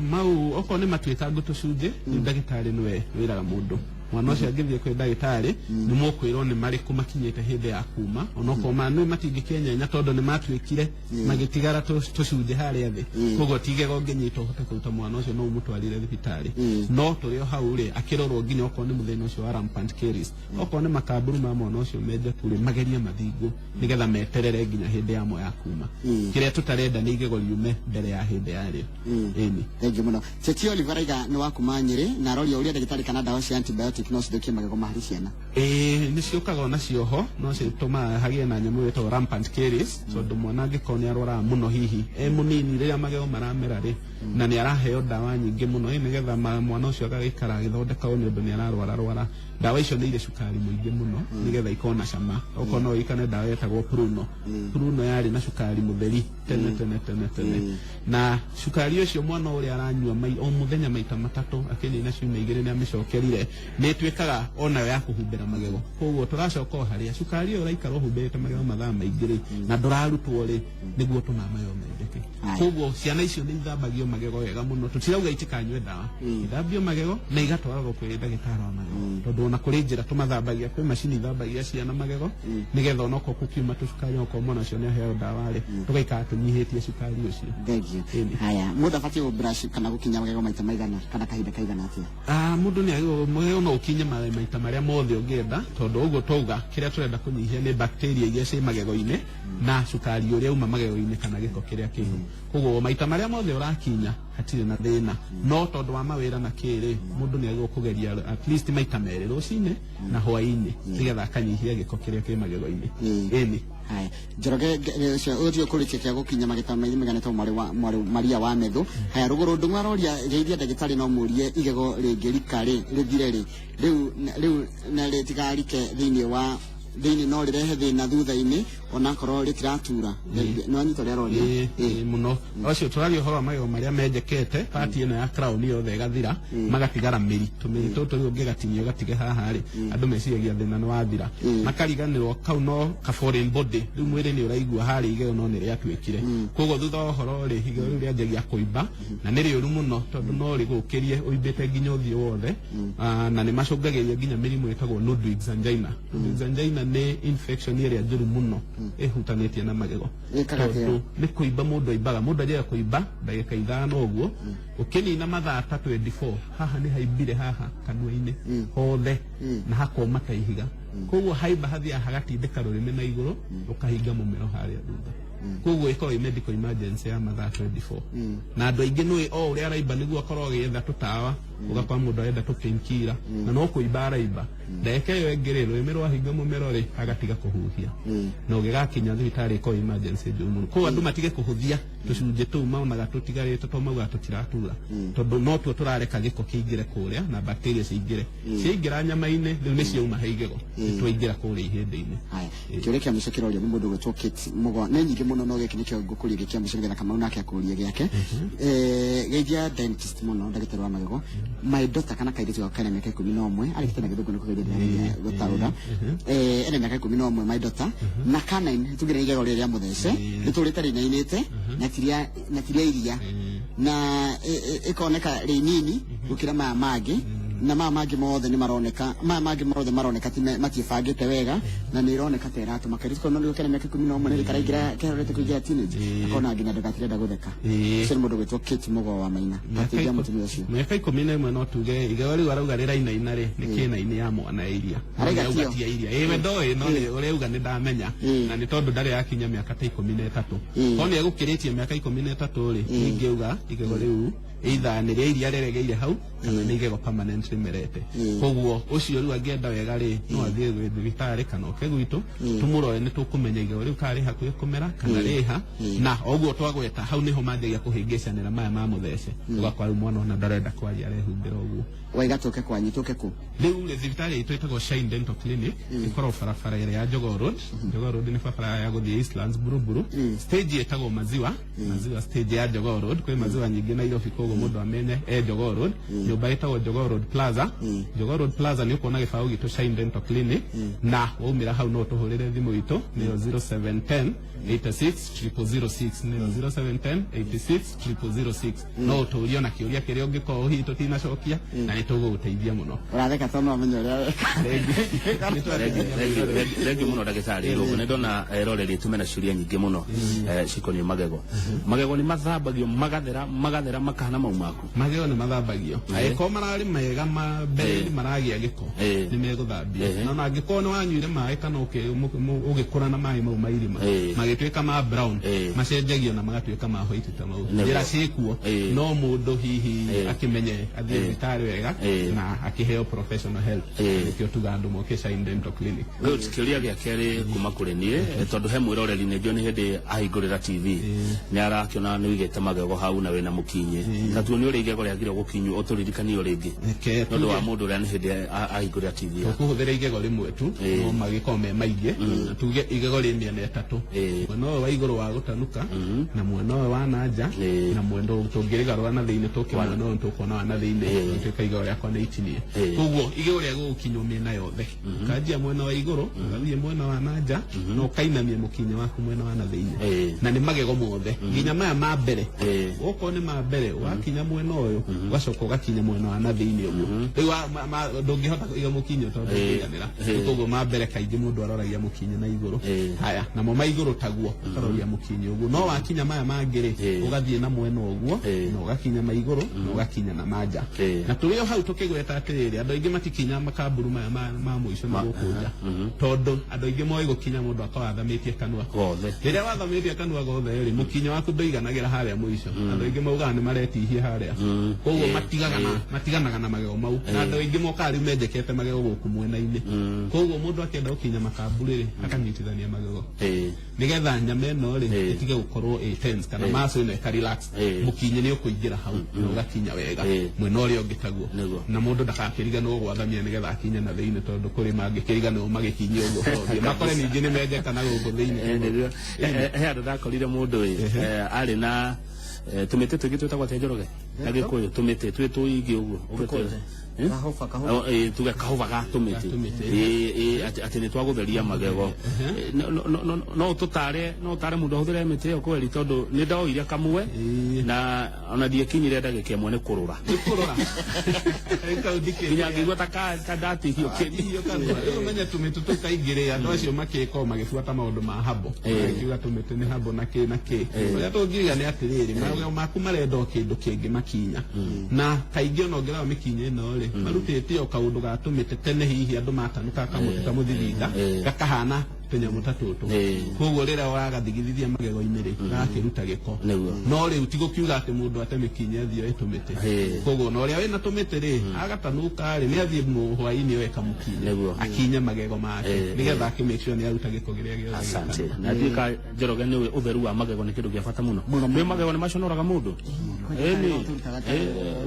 Mau okorwo nĩ matuĩkangu tũcunjĩ, rĩu ndagĩtarĩ nĩwe wĩraga mũndũ. Mwana ũcio angĩthiĩ kwĩ ndagĩtarĩ, nĩ mũkwĩrwo nĩ marĩkũ makinyĩte hĩndĩ ya kuma, onokorwo nĩ matingĩkĩenyenya tondũ nĩ matuĩkire magĩtigara tũcunjĩ harĩa thĩ. Koguo ti igego ũngĩnyita ũhote kũruta mwana ũcio, no ũmũtwarire thibitarĩ. No tũrĩ o hau rĩ, akĩrorwo nginya okorwo nĩ mũthĩna ũcio wa rampant caries, okorwo nĩ makamburu ma mwana ũcio menjeku rĩ, magerie mathingwo nĩgetha meterere nginya hĩndĩ yamo ya kuma. Kĩrĩa tũtarenda nĩ igego riume mbere ya hĩndĩ yarĩo. Ĩni. Thank you mũno. Chechi Oliver araiga nĩ wa kuma Nyĩrĩ, na aroria ũria ndagĩtarĩ kana ndawa cia antibiotic no cithũkie magego ma harĩ ciana. Ĩĩ, nĩ ciũkaga ona cioho, no citũmaga hagĩe na nyamũ ĩtagwo rampant caries, tondũ mwana angĩkorwo nĩ arwaraga mũno hihi e mũnini rĩrĩa magego maramera rĩ, na nĩ araheo ndawa nyingĩ mũno ĩ nĩgetha mwana ũcio agagĩikara agĩthondekagwo nĩ ũndũ nĩ ararwara rwara, ndawa icio nĩ irĩ cukari mũingĩ mũno nĩgetha ikorwo na cama. Okorwo no ĩkane ndawa ĩtagwo pruno. Pruno yarĩ na cukari mũtheri tene tene tene tene, na cukari ũcio mwana ũrĩa aranyua o mũthenya maita matatũ, akĩnina ciumia 2 nĩ amĩcokerire nĩ Nĩ ĩtuĩkaga onayo ya kũhumbĩra magego. Koguo tũracoka o harĩa cukari ũyũ ũraikara ũhumbĩrĩte magego mathaa maingĩ rĩ, na ndũrarutwo rĩ, nĩguo ũtũmaga magego menjeke. Koguo ciana icio nĩ ithambagio magego wega mũno. Tũtirauga itikanyue ndawa, ithambio magego na igatwaragwo kwĩ ndagĩtarĩ wa magego, tondũ ona kũrĩ njĩra tũmathambagia, kwĩ macini ithambagia ciana magego, nĩgetha onokorwo kũkiuma tũcukari, onokorwo mwana ũcio nĩ aheo ndawa rĩ, tũgaikara tũnyihĩtie cukari ũcio. Thank you. Ĩni. Haya, mũndũ abatiĩ gũ brush kana gũkinya magego maita maigana kana kahinda kaigana atĩa? Ah, mũndũ nĩ agĩrĩirwo magego no ũkinye maita marĩa mothe ũngĩenda, tondũ ũguo twauga kĩrĩa tũrenda kũnyihia nĩ bacteria iria ciĩ magego-inĩ na cukari ũrĩa uma magego-inĩ kana gĩko kĩrĩa kĩho. Koguo maita marĩa mothe ũrakinya hatirĩ na thĩna, no tondũ wa mawĩra na kĩrĩ, mũndũ nĩ agĩrĩirwo kũgeria at least maita merĩ, rũcinĩ na hwaĩ-inĩ, nĩgetha akanyihia gĩko kĩrĩa kĩ magego-inĩ. Ĩni. Haya, Njoroge, ũcio ũyũ kũrĩkia kĩa gũkinya mageta mairi maigana to mwarĩ wa mwarĩ Maria wa Methu. Haya, rũgũrũ ndung'u aroria, geithia ndagĩtarĩ, no mũrie igego rĩngĩrika rĩ rĩthire rĩ rĩu rĩu na rĩtigarike thĩinĩ wa thĩinĩ, no rĩrehe thĩna thutha-inĩ onakorwo rĩtiratura? No anyita ũrĩa aroria? Ĩĩ, ĩĩ mũno. Ũcio tũraria ũhoro wa magego marĩa menjekete, part ĩno ya crown yothe ĩgathira, magatigara mĩri. Tũmĩri tũtũ rĩu ũngĩgatinia ũgatige haha rĩ, andũ meciragia thĩna nĩ wathira, makariganĩrwo kau no ka foreign body. Rĩu mwĩrĩ nĩ ũraigua harĩa igego no nĩ rĩatuĩkire. Koguo thutha wa ũhoro rĩ, igego rĩu rĩanjagia kũimba, na nĩ rĩũru mũno tondũ no rĩgũkĩrie ũimbĩte nginya ũthiũ wothe. Ah, na nĩ macũngagĩrĩria nginya mĩrimũ ĩtagwo Ludwig's angina. Ludwig's angina nĩ infection ĩrĩa njũru mũno ĩhutanĩtie na magego. Ĩkaga atĩa? Tondũ nĩ kũimba mũndũ aimbaga, mũndũ anjagia kũimba ndagĩka 5 ũguo, ũkĩnina mathaa ta 24 haha nĩ haimbire haha kanua-inĩ hothe na hakoma ta ihiga. Koguo haimba hathiaga hagatindĩka rũrĩmĩ na igũrũ, rũkahinga mũmero harĩa thutha. Koguo ĩkoragwo ĩ medical emergency ya mathaa 24, na andũ aingĩ nĩ o ũrĩa araimba nĩguo akorwo agĩetha tũtawa, ũgakora mũndũ arenda tũ painkiller na no kũimba araimba. Ndagĩka ĩyo ĩngĩ rĩ, rũrĩmĩ rwahinga mũmero rĩ, agatiga kũhuhia, na ũgĩgakinya thibitarĩ ĩkorwo emergency njũru mũno. Koguo andũ matige kũhũthia tũcunjĩ tũu monaga tũtigarĩte, to maugaga tũtiratura, tondũ no tuo tũrareka gĩko kĩingĩre kũrĩa na bacteria cingĩre. Ciaingĩra nyama-inĩ, rĩu nĩ ciauma he igego, nĩtwaingĩra kũrĩa ihĩndĩ-inĩ. Haya, kĩũria kĩa mũico kĩrorio nĩ mũndũ ũgwĩtwo Kate Mũgo. Nĩ nyingĩ mũno, no gĩkĩ nĩkĩo ngũkũria gĩ kĩa mũico nĩgetha Kamau nake akũrie gĩake. Geithia dentist mũno, ndagĩtarĩ wa magego. My daughter kana kairĩtu gakwa kena mĩaka 11, arĩkĩte na gĩthũngũ nĩ kũgeria ndĩrageria gũtaũra. Ena mĩaka 11 my daughter, na canine tugire igego rĩrĩa rĩa mũthece rĩtũrĩte rĩinainĩte na tiria na tiria iria na ĩkoneka rĩ nini gũkĩra maya mangĩ, na maya mangĩ mothe nĩ maroneka, maya mangĩ mothe maroneka ti matiĩbangĩte wega, na nĩ ĩroneka ta ĩratũma kairĩtu kau, no nĩguo kena mĩaka 11 nĩ karaingĩra, kerorete kũingĩra teenage, akona nginya ndagatirenda gũtheka. Ũcio nĩ mũndũ ũgwĩtwo Kate Mũgo wa Maina. Ateithia mũtumia ũcio. Mĩaka 11, no tuge igego rĩu arauga rĩrainaina rĩ, nĩ kĩnaini ya mwana ya iria. Arauga Arauga tiyo. ti ya iria, ĩ we ndoĩ, no nĩ ũrauga nĩ ndamenya, na nĩ tondũ ndarĩ yakinya mĩaka ta 13. Korwo nĩ egũkĩrĩtie mĩaka 13 rĩ, ningĩuga igego rĩu either nĩ rĩa iria rĩregeire hau kana nĩ igego permanent rĩmerete. Koguo ũcio rĩu angĩenda wega rĩ, no athiĩ gwĩ thibitarĩ kana oke gwitũ tũmũrore, nĩ tũkũmenya igego rĩu kana rĩ hakuhĩ kũmera kana rĩha. Na oguo twagweta hau nĩho manjagia kũhĩngĩcanĩra maya ma mũthece, ũgakora rĩu mwana ona ndarenda kwaria, arehumbĩra ũguo. Waiga tũke kwanyu, tũke kũ? Rĩu rĩ, thibitarĩ itũ ĩtagwo Shine Dental Clinic, ĩkoragwo barabara ĩrĩa ya Jogoo Road. Jogoo Road nĩ barabara ya gũthiĩ Eastlands, Buruburu. Stage ĩtagwo Maziwa, Maziwa stage ya Jogoo Road. Kwĩ Maziwa nyingĩ Nairobi, koguo mũndũ amenye e Jogoo Road, nyũmba ĩtagwo Jogoo Road Plaza. Jogoo Road Plaza nĩ ũkuona gĩbaũ gitũ Shine Dental Clinic, na waumĩra hau no ũtũhũrĩre thimũ itũ, nĩyo 0710 86 0006, nĩyo 0710 86 0006. No ũtũrie ona kĩũria kĩrĩa ũngĩkorwo hihi tũtinacokia, na nĩ tũgũgũteithia mũno. Ũratheka tondũ no amenye ũrĩa Thengiũ mũno ndagĩtarĩ Irũngũ, nĩ ndona eroreri tume na ciũria nyingĩ mũno cikoniĩ magego. Magego nĩ mathambagio magathera magathera makahana mau maku? Magego nĩ mathambagio. Angĩkorwo mararĩ mega ma mbere nĩ maragĩa gĩko, nĩ megũthambio. Na ona angĩkorwo nĩ wanyuire maĩ kana ũgĩkũra na maĩ mau ma irima magĩtuĩka ma brown, macenjagio na magatuĩka ma white ta mau. Njĩra ciĩkuo, no mũndũ hihi akĩmenye athiĩ thibitarĩ wega na akĩheo professional help. Nĩkĩo tuga andũ moke Shine Dental Clinic. Good. Kĩũria gĩa kerĩ kuma kũrĩ niĩ, tondũ he mwĩroreri nĩ njũĩ nĩ hĩndĩ ahingũrĩra TV nĩ arakĩona nĩ wĩigĩte magego hau na wĩna mũkinyĩ. Na tuonie ũrĩa igego rĩagĩrĩirwo gũkinywo, ũtũririkanie o rĩngĩ. Reke Nĩ ũndũ wa tuge mũndũ ũrĩa nĩ hĩndĩ ahingũrĩra TV yake. Tũkũhũthĩra igego rĩmwe tu, no magĩkorwo me maingĩ, na tuge igego rĩ mĩena ĩtatũ, mwena ũyũ wa igũrũ wa gũtanuka, na mwena ũyũ wa na nja, na mwena ũyũ tũngĩrĩgarũra na thĩinĩ tũke mwena ũyũ tũkuona wa na thĩinĩ, gũtuĩka igego rĩakwa nĩ itinie. Koguo igego rĩa gũgũkinywo mĩena yothe, ũkanjia mwena wa igũrũ, ũgathiĩ mwena wa na nja, na ũkainamia mũkinya waku mwena wa na thĩinĩ. Na nĩ magego mothe, nginya maya ma mbere. Okorwo nĩ ma mbere, wakinya mwena ũyũ, ũgacoka ũgakinya mwena wa na thĩinĩ ũguo. Rĩu ndũngĩhota kũiga mũkinyĩ tondũ ndũngĩiganĩra. Koguo ma mbere kaingĩ mũndũ aroragia mũkinyĩ na igũrũ. Haya, namo ma igũrũ taguo ũkaroria mũkinyĩ ũguo, no wakinya maya mangĩ rĩ, ũgathiĩ na mwena ũguo, na ũgakinya ma igũrũ, na ũgakinya na manja. Na tũrĩ o hau tũkĩgweta atĩrĩrĩ, andũ aingĩ matikinya makamburu maya ma mũico na gũkũ nja, tondũ andũ aingĩ moĩ gũkinya mũndũ akorwo athamĩtie kanua gothe. Rĩrĩa wathamĩtie kanua gothe rĩ, mũkinya waku ndũiganagĩra harĩa mũico. Andũ aingĩ maugaga nĩ maretihia harĩa, koguo matigaga na matiganaga na magego mau, na andũ aingĩ mokaga rĩu menjekete magego gũkũ mwena-inĩ. Koguo mũndũ akĩenda gũkinya makamburu rĩ, akanyitithania magego nigetha nyama ĩno rĩ ĩtige gũkorwo ĩ tense, kana muscle ĩno ĩka relax. Mũkinyi nĩ ũkũingĩra hau na ũgakinya wega. Mwena ũrĩa ũngĩ taguo. Na mũndũ ndakakĩriganĩrwo gwathamia nĩgetha akinye na thĩinĩ, tondũ kũrĩ mangĩkĩriganĩrwo magĩkinyia ũguo bũrũri, makore ningĩ nĩ menjeka na gũkũ thĩinĩ. Nĩguo. He handũ ndakorire mũndũ ĩ arĩ na tũmĩtĩ tũingĩ twĩtagwo atĩa, Njoroge, na Gĩkũyũ? Tũmĩtĩ twĩ tũingĩ ũguo. Tũkũnje. Eh? Kahũba, kahũba. Oh, tuge kahũba ga tũmĩtĩ. Ga tũmĩtĩ. Atĩ nĩ twagũtheria magego. No ũtare mũndũ ahũthĩre mĩtĩ ĩyo kweri, tondũ nĩ ndoire kamwe na ona ndiakinyire ndagĩka ĩmwe nĩ kũrũra. Nĩ kũrora. Kau ndikĩrĩ. Nginya ngĩigua ta ndatihio kĩni. Irio kanua. Rĩu ũmenye tũmĩtĩ tũu kaingĩ rĩ, andũ acio makĩkorwo magĩbuata maũndũ ma habo, makiuga tũmĩtĩ nĩ habo na kĩ na kĩ. Ũrĩa tũngiuga nĩ atĩrĩrĩ, magego maku marenda o kĩndũ kĩngĩ makinya, na kaingĩ ona ũngĩrora mĩkinya ĩno rĩ, marutĩte o kaũndũ ga tũmĩtĩ. Tene hihi andũ matanukaga kamũtĩ kamũthithinda gakahana tũnyamũ ta tũtũ. Koguo rĩrĩa ũragathigithithia magego-inĩ rĩ, gagakĩruta gĩko. No rĩu ti gũkiuga atĩ mũndũ ate mĩkinya athiĩ oe tũmĩtĩ. Koguo na ũrĩa wĩna tũmĩtĩ rĩ, agatanuka rĩ, nĩ athiĩ hwaĩ-inĩ oe kamũkinya, akinye magego make, nĩgetha akĩ make sure nĩ aruta gĩko kĩrĩa gĩothe gĩ Asante. kanua. Na ndiũĩ ka Njoroge nĩ ũtheru wa magego nĩ kĩndũ kĩa bata mũno. Nĩ magego nĩ maconoraga mũndũ. Ĩni.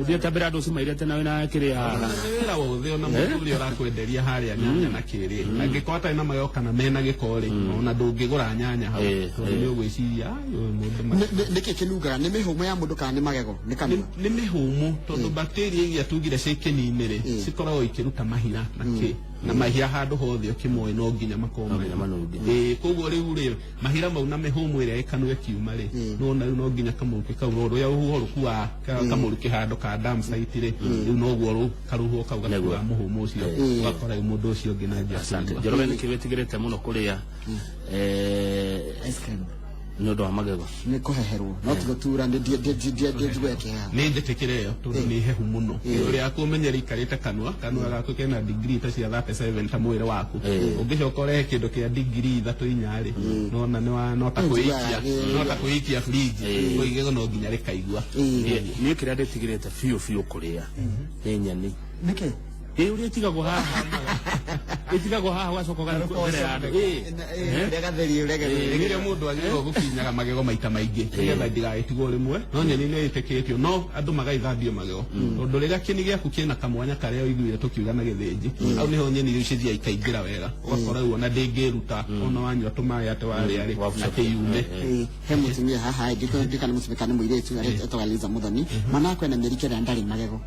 Ũthiĩte mbere andũ cimairĩte na wĩna kĩrĩa haha. Nĩ wĩra wothe, ona mũndũ ũrĩa ũrakwenderia harĩa nyanya na kĩrĩ, angĩkorwo atarĩ na magego kana mena gĩko rĩ, ona ndũngĩgũra nyanya hau, tondũ nĩ ũgwĩciria, "Ai, ũyũ mũndũ Nĩkĩ kĩnungaga? Nĩ mĩhũmũ ya mũndũ kana nĩ magego? Nĩ kanua? Nĩ mĩhũmũ, tondũ bacteria iria tugire ciĩ kĩni-inĩ rĩ, cikoragwo ikĩruta mahira na kĩ na mahira handũ hothe ũkĩmoĩ no nginya makorwo No nginya manunge. Koguo rĩu rĩ, mahira mau na mĩhũmũ ĩrĩa ĩkanua ĩkiuma rĩ, nona rĩu no nginya kamũrukĩ kau, ũrĩa rũhuho rũkuaga kamũrukĩ handũ ka dam site rĩ, rĩu noguo karũhuho kau gakuaga mũhũmũ ũcio, ũgakora rĩu mũndũ ũcio ũngĩ na njia Asante. kũigua. Njoroge, nĩkĩ wĩtigĩrĩte mũno kũrĩa Ice cream. nĩ ũndũ wa magego? Nĩ kũheherwo, no ti gũtura, nĩ njigua ĩkĩheha. Nĩ njĩtĩkĩre ĩyo, tondũ nĩ hehu mũno. Ũrĩa yaku ũmenyere ikarĩte kanua, kanua gaku kena degree ta cia 37 ta mwĩrĩ waku, ũngĩcoka ũrehe kĩndũ kĩa degree ithatũ inya rĩ, nona nĩ wa no ta kwĩikia, no ta kwĩikia fridge. Koguo igego no nginya rĩkaigua. Niĩ kĩrĩa ndĩtigĩrĩte biũ biũ kũrĩa nĩ nyeni. Nĩkĩ? Ĩ, ũrĩa ĩtigagwo haha, ĩtigagwo haha, ũgacoka ũgathiĩ mbere ya andũ. Ũrĩa gatheri, ũrĩa gatheri. Nĩkĩo mũndũ agĩrĩirwo gũkinyaga magego maita maingĩ nĩgetha ndigagĩtigwo rĩmwe. No nyeni nĩ ĩtĩkĩtio, no andũ magaithambio magego, tondũ rĩrĩa kĩni gĩaku kĩna kamwanya karĩa ũiguire tũkiuga na gĩthĩnji, hau nĩho nyeni icio cithiaga ikaingĩra wega, ũgakora rĩu ona ndĩngĩruta, ona wanyua tũmaĩ atĩ warĩa rĩ, atĩ yume. He mũtumia haha, ndikana mũtumia kana nĩ mũirĩtu, etagwo Eliza Muthoni. Mwana wakwa ena mĩeri 9, ndarĩ magego,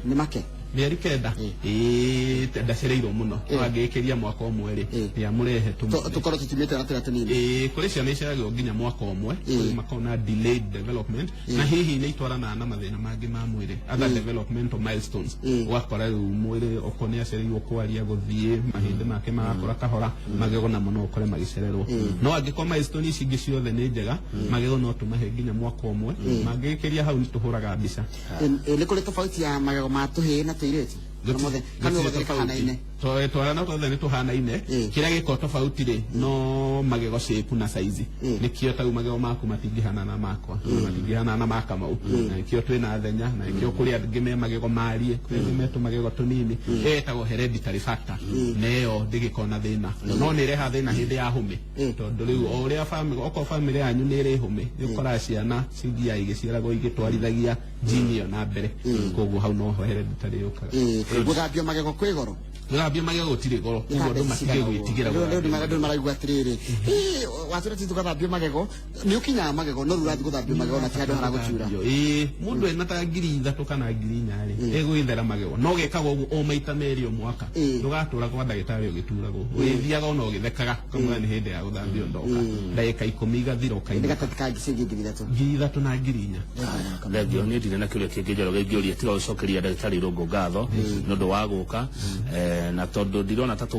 nĩ make? Mĩeri 9, ĩĩ, ndacereirwo mũno, no angĩgĩkĩria mwaka ũmwe rĩ, nĩ amũrehe tũmwone. Tũkorwo tũtumĩte na tũrĩa tũnini. Ĩĩ, kũrĩ ciana iceragĩrwo nginya mwaka ũmwe, kũrĩ makoragwo na delayed development, na hihi nĩ itwaranaga na mathĩna mangĩ ma mwĩrĩ, other developmental milestones. Ũgakora rĩu mwĩrĩ okorwo nĩ acereirwo kwaria, gũthiĩ, mahĩndĩ make marakũra kahora, magego namo no ũkore magĩcererwo. No angĩkorwo milestone ici ingĩ ciothe nĩ njega, magego no tũmahe nginya mwaka ũmwe. Mangĩgĩkĩria hau nĩ tũhũraga mbica. Nĩ kũrĩ tofauti ya magego ma tũhĩĩ na tũirĩtu? Kana mothe, kanua Gũtirĩ gothe tofauti. kahanaine? Twana twothe nĩ tũhanaine. Kĩrĩa gĩko tofauti rĩ, no magego shape na size. Nĩkĩo tau magego maku matingĩhanana na makwa, matingĩhanana na ma Kamau, na nĩkĩo twĩna thenya, na nĩkĩo kũrĩ angĩ me magego mariĩ, kũrĩ angĩ me tũmagego tũnini. Ĩyo ĩtagwo hereditary factor, na ĩyo ndĩgĩkorwo na thĩna, no nĩ ĩrehaga thĩna hĩndĩ ya hũmĩ, tondũ rĩu o ũrĩa family, okorwo family yanyu nĩ ĩrĩ hũmĩ, nĩ ũkoraga ciana cithiaga igĩciaragwo igĩtwarithagia gene ĩyo na mbere. Koguo hau noho hereditary yũkaga. Gũthambio magego kwĩ goro? Gũthambia magego gũtirĩ goro, koguo andũ matige gwĩtigĩra rĩu gũthambia. Andũ maraigua atĩrĩrĩ, watũra ti tũgathambio magego, nĩ ũkinyaga magego, no rĩu ũrathiĩ gũthambio magego na ti handũ haragũtura. Ĩĩ, mũndũ ena ta 3000 kana 4000 rĩ, ĩgwĩthera magego, no gĩkagwo ũguo o maita merĩ o mwaka. Ndũgatũra kwa ndagĩtarĩ ũgĩturagwo, ũrĩthiaga ona ũgĩthekaga, ũkamwĩra nĩ hĩndĩ ya gũthambio ndoka, ndagĩka 10 igathira nĩ ũkainũka. Gatagatĩ ka ciringi 3000. 3000 na 4000. Thengio. Niĩ ndirĩ na kĩũria kĩngĩ, Njoroge, ingĩũria tiga gũcokeria ndagĩtarĩ Irũngũ ngatho nĩ ũndũ wa gũka, na tondũ ndirona ta tũ